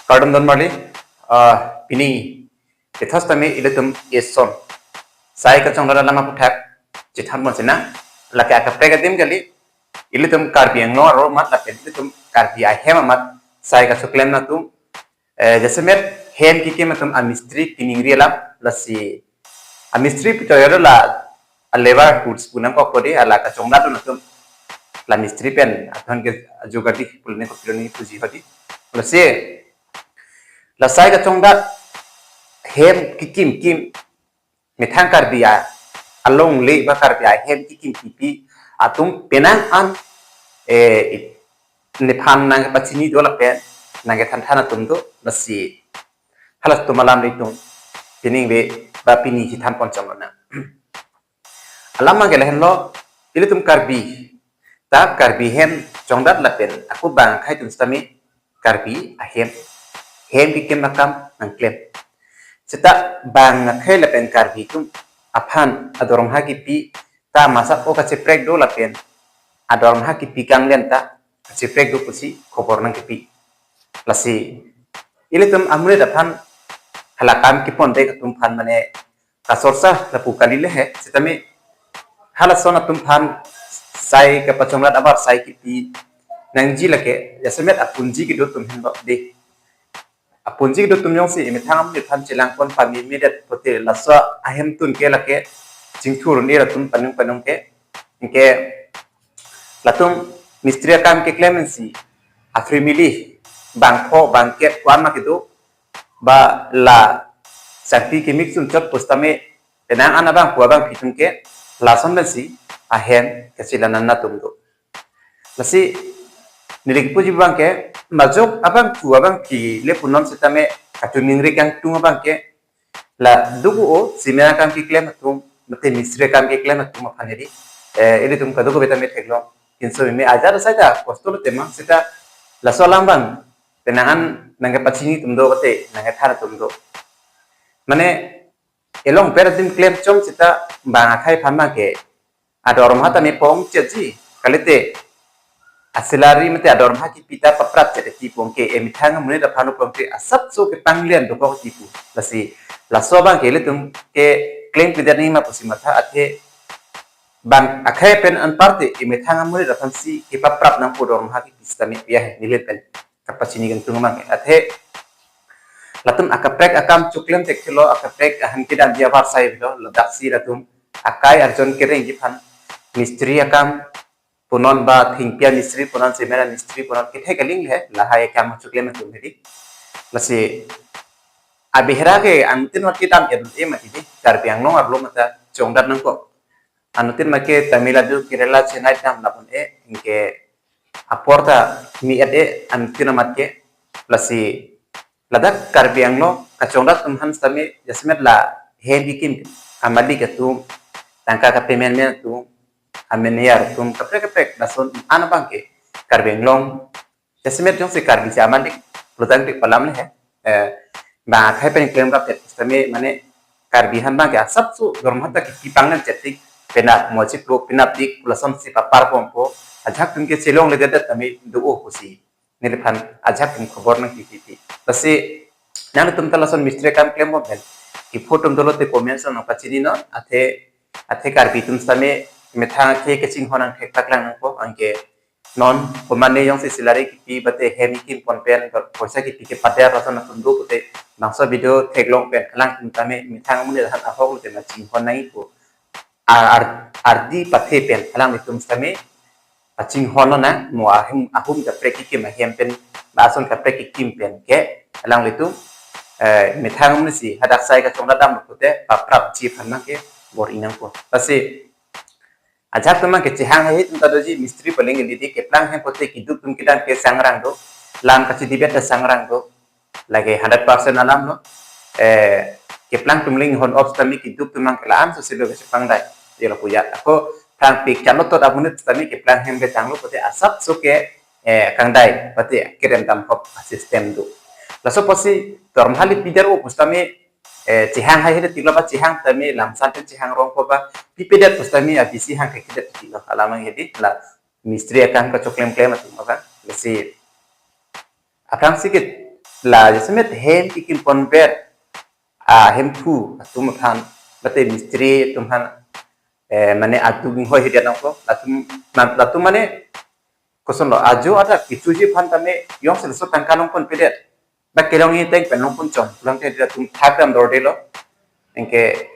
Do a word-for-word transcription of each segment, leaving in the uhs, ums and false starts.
Kardom don marli, ah, pini kethas tame ilitum eson sai kachongdat alam aphuthak chethan pon sinang, lake akaprek adim kali, ilitum Karbi Anglong arlo amat lapen ilitum Karbi ahem amat sai kachoklemna atum, eh, jasemet hem kekim atum amistri piningri alam, lasi amistri pito yaro la a labour goods pu nangkok kodi, ala kachongdat atum la mistri pen athon ke ajugadi pulne ko piloni puji hodi. Lasi la sai kachongdat hem kekim kim methang Karbi a alongle ba Karbi ahem kekim kipi atum penang an, eh, nephan nangpachini do lapen nangkethan than atum do, lasi halatum alam ilitum piningve ba pini chethan pon chomlo na. Alam abangke lahenlo, ilitum Karbi ta Karbi hem chongdat lapen ako bang akhei atum sitame Karbi ahem, hem kekim akam nangklem. Seta bang akhei lapen Karbi atum aphan adoromha kipi ta masa o kacheprek do lapen adoromha kipi kanglen ta kacheprek do pusi khobor nangkipi. Lasi ilitum amonit aphan hala kam kepon dek atum aphan mane kasorsa lapu kali le he, sitame halason atum aphan sai kapachongdat abar sai kipi nangji lake, jasemet apunji kedo atum henlo de. Apunji kedo atum jongsi emethang amonit aphan chelang pon pameme det pote laso ahemtun ke lake chingthur ni atum panung panung ke, ke latum mistri akam keklem pensi a family bangpho bangkep ko-an ma kedo, ba la sangpi kemik sumchot pusitame penang an abangphu abangphi atum ke lason pensi ahem kachelang nang atum do. Lasi neli kipuji abangke majok abangphu abangphi le punon sitame kachiningri kangtung abangke la duk o cement akam keklem atum mate mistri akam keklem atum aphan hedi, eh, ilitum kadokave tame theklong pinso meme ajat asai ta kosto lo tema seta laso alam abang penang an nangkepachini atum do kate nangkethan atum do. Mane elong per adim klem chom seta bang akhei aphan abangke adoromha tame pongchetji, kalite a salary mate adoromha kipi ta paprap chet ti pon ke emethang amonit aphan pon ke asapso kepanglen dokok ti pu. Lasi laso abangke ilitum keklem kedet nangji ma pusi matha, athe bang akhei pen anparte emethang amonit aphansi kepaprap nangpo doromha kipi sitame pi ahe neli pen kapachini kangtung abangke. Athe latum akaprek akam choklem thekthelo, akaprek ahan kedamji abar sai lo, ladaksi latum akai arjon kerengji aphan mistri akam punon ba thengpi amistri punon, cement amistri punon kethe kaling le lahai akam choklem atum hedi. Lasi abihera ke anuttin mati dam edun e mati di Karbi Anglong arlo mata chongdat nangkok. Anuttin make Tamil Nadu, Kerala, Chennai dam lapun e, anke apor ta mi-et e anuttin amat ke. Lasi ladak Karbi Anglong kachongdat atum aphan sitame jasemet la hem kekim amalik atum, tangka kapemenmen atum, ameneyar atum kaprek kaprek lason an abangke Karbi Anglong jasemet jongsi Karbi si amalik lutang dik palam le he, eh, bang akhei pen klemrap det sitame mane Karbi aphan abangke asapso doromha ta kipi panglen chet tik, penap mo chiklo penap dik pu lasonsi papar pompo, ajahak atum ke chelongledet tame do o pusi neliphan ajahak atum khobor nangkipi. Lasi nangtum ta lason mistri akam klem bom pen kepho atum dolo te comment section nangpachini non, athe, athe Karbi atum sitame methang ke kachinghon nangthek paklang nangpo, anke non komane jongsi salary kipi bate hem kekim pon pen poisa kipi kepader lason atum do pute bangso video theklong pen alangtum tame methang amonit aphan ahok lote ma chinghon nangpo. Ar, ar, ardi pathe pen alanglitum sitame pachinghon nang mo ahum, ahum kaprek kekim ahem pen, lason kaprek kekim pen ke alanglitum, eh, methang amonit si hadak sai kachongdat dam pute paprapji aphan abangke bor-i nangpo. Lasi ajahak atum abangke chehang hei atum ta doji, mistri paling lidi keplang hem pute keduk atum kedam ke sangrang do, lam kachidibet ta sangrang do, lake hundred percent alam lo. Eh, keplang atum aling hon off sitame keduk atum abangke la-an so silo kachepangdai. Yo lapu ya. Ako thang pik chalo tot amonit sitame keplang hem kachanglo pute asapso ke, eh, kangdai pute kedam dam hop system do. Laso apotsi doromha le pider o pusitame, eh, chehang hai hede tiklo ba chehang tame lamsan pen chehang rongpo ba pipedet pusitame abisi hang kekedet tiklo alam hedi la mistri akam kachoklem klem atum abang. Lasi aphrangsi ke la jasemet hem kekim ponver ahemphu atum aphan, mate mistri atum aphan, eh, mane aduk inghoi hidi nangkok, latum, latum mane kosonlo, ajo adak kechoji aphan tame jongsi laso tangka nangponpedet, ba kelongji ateng pen nangponchon pulang te latum thakdam dordelo. Anke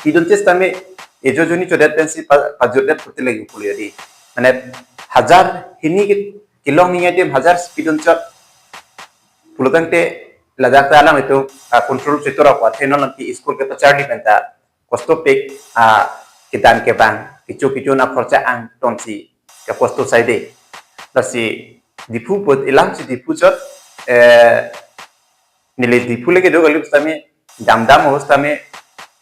pidunche sitame ejo juni chodet pensi pa-, pajutdet puti lagi pulo di. Mane hajar hini ke kelongji adim hajar si pidunchot pulo tangte ladak ta alam itum, ah, control chitora ko athe non alam ke school kepacharli pen ta kostopik, ah, kedan kevang, kecho kecho akhorcha angtonsi kekosto saide. Lasi Diphu put, alamsi Diphu chot, eh, neli Diphu lake do kali sitame, damdam ho sitame,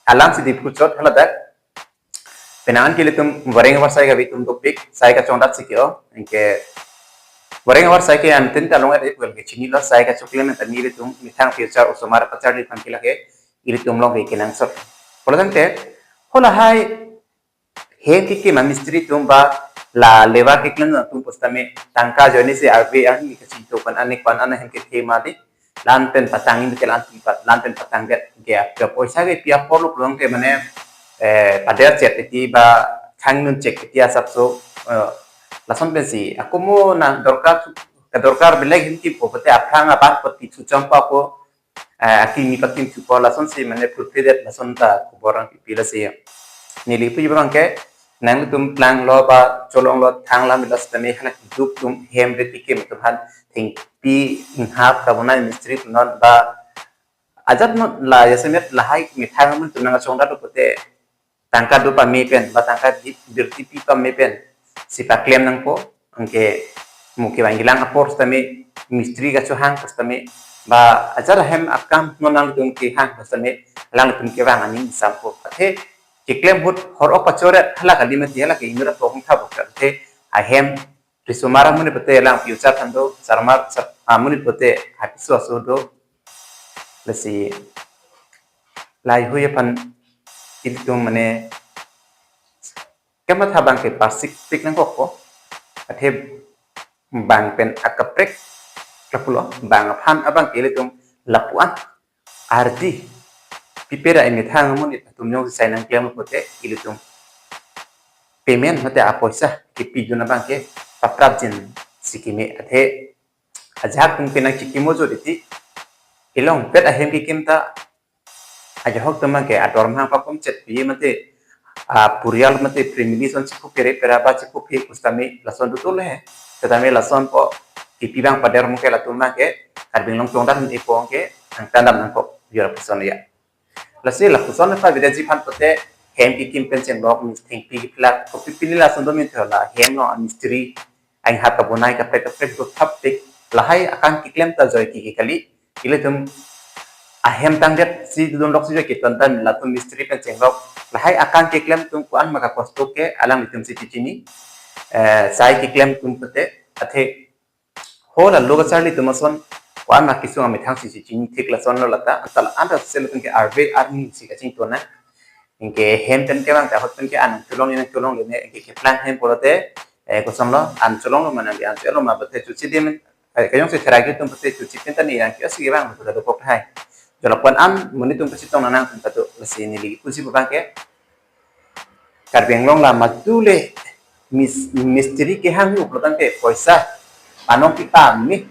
alamsi Diphu chot haladak. Penang ke ilitum Vareng avar sai ke abitum dopik, sai kachongdat si ke-o, anke Vareng avar sai ke antin ta long-et ipul ke chinilo, sai kachoklem ta nelitum methang future osomar pacharli aphan ke lake ilitum along ke kenangsot. Pulo tangte, halahai hem kekim amistri atum ba la labour keklem atum pusitame tangka ajoinesi arve arni kachinto pen anek pen ana hem kethe ma di, la-an pen patang, ini ke la-an pen pat, la-an pen patangdet ke ap-, ke poisa kepi aporlo pulo tangte mane, eh, pader chek titi ba thangnun chek titi asapso, eh, lason pensi akomo na dorkar, kedorkar belek hem kimpo pute aphrang aban poti thuchom pa ko, eh, akimi pakim thupo lasonsi mane putpedet lason ta khobor nangpipi. Lasi neli puji abang ke nangtum planglo ba cholonglo thang lam lo sitame hala keduk atum hem re kekim atum aphan thengpi inghap kabonai mistri non ba ajat non la jasemet lahai methang amonit atum nangchongdat pute tangka do pame pen ba tangka di birti pi pame pensi paklem nangpo, anke mo kevang kelang apor sitame mistri kachohang sitame ba ajat ahem akam non nangtum kehang sitame alangtum kevang aning sampo. Athe keklem ahut hor-ok pachoret hala kali mati hala ke inut apok thapok athe ahem risomar amonit pute lang future than do, sarmar sar-, amonit pute hapiso aso do. Lasi lahai hui aphan ilitum mane kematha abang ke parsik pik nangkok ko. Athe bang pen akaprek lapulo, bang aphan abang ke ilitum lapu-an ardi pipera emethang amonit atum jongsi sai nangklem pute ilitum payment mate apoisa kepijun abang ke paprapjin si keme. Athe ajahak atum ke nangchikimo jo titi, ilongpet ahem kekim ta ajahak atum abang ke adormang pakom chet pi mate, ah, purial mate family son chikuphere pera ba chikuphe pusitame lason dutul he. Setame lasonpo kepi abang pader mo ke latum abang ke Karbi Anglong chongdat ipo ke angtan dam nangkok jora puson ya. Lasi lapuson aphan videoji aphan pute hem kekim pen chenglok, mis thengpi keplak, kopi pini lason do min thola, hem lo amistri, aing hat kabonai kaprek kaprek do thap pik, lahai akam keklem ta joike ke kali, ilitum ahem tangdet si dun lok si joike ton tan latum mistri pen chenglok, lahai akam keklem atum ko-an ma kakosto ke alanglitum si chichini, eh, sai keklem atum pute, athe hala lo kacharli atum ason ko-an ma kesung amethang si chichini thik lasonlo lata, antala anta sel atum ke arve arni si kachingtona. Anke hem pen kevang ta ahut pen ke an cholong ne cholongle ne ke keplang hem pulote, eh, kosonlo an cholonglo mana di an cholonglo ma pute chuchi di men, eh, kejongsi therak atum pute chuchi pen ta ni yang ke si kevang pute do kok hai. Jolapon an monit atum pachetong nang atum patu lasi neli pusi abang ke Karbi Anglong la matule mis-, mistri kehang hu pulo tangte poisa anong kipame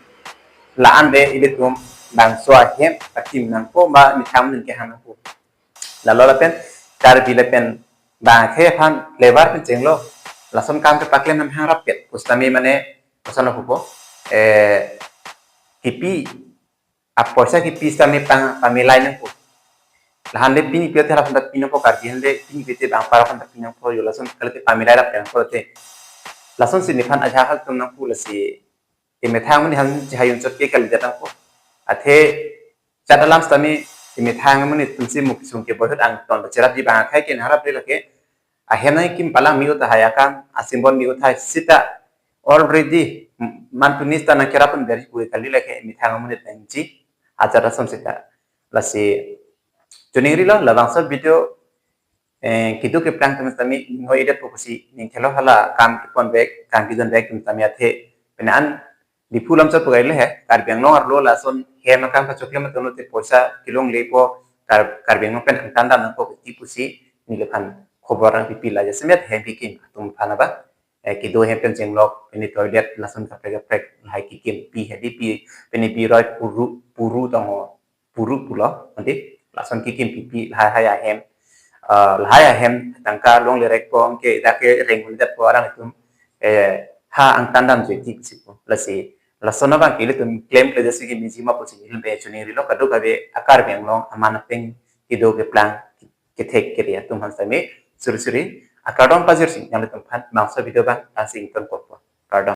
la-an de ilitum bangso ahem pakim nangpo ba methang amonit kehang nangpo. Lalo lapen Karbi lapen bang akhei aphan labour pen chenglo, lason kam kepaklem nanghangrap pet pusitame mane koson lo pupo, eh, kepi apoisa kepi sitame pang pamilai nangpo. Lahan le pini pio tera panda pino po Karbi han le pini pite bang para panda pino po yo lason kali te pamilai rap nangpo te. Lasonsi nephan ajahak atum nangpu lasi emethang amonit aphan chihayun chot ke kalidet nangpo. Athe chat alam sitame emethang amonit atumsi mo kesung keboi ahut angton pacherapji bang akhei ke nangharap le lake ahem nangkim palang mi uthai akam, asimbon mi uthai sita already m-, mantunis ta nangkerap pon beri kue kali lake methang amonit nangji ajat ason sita. Lasi chuning rilo labangso video, eh, keduk keplang atum tame ingho edet pusi ning thelo hala kam kepon bek, kam kidon bek atum tame athe pene an Diphu lamchot pukai le he, Karbi Anglong arlo lason hem akam kachoklem atum te poisa kelonglepo, Kar-, Karbi Anglong pen angtan dam nangpo ti pusi neliphan khobor nangpipi la jasemet hem kikim atum aphan aba. Eh, kedo hem pen chenglok, pini toilet lason kaprek kaprek lahai kikimpi hedi pi, pini biroi puru, puru tong ho, puru pulo, nanti lason kikimpipi lahai ahem, eh, lahai ahem tangka longle rekpo, anke dak ke reng hundet po arang atum, eh, ha angtan dam joi ti pusi po. Lasi, lason abang ke ilitum klemkle jasi ke mijima pusi ilim pe chuning rilo kadokave a-Karbi Anglong aman apeng kedo keplang kethek kere atum aphan sami suri suri akardom pajirsi nanglitum aphan bangso video abang tangsi ingtonkokpo.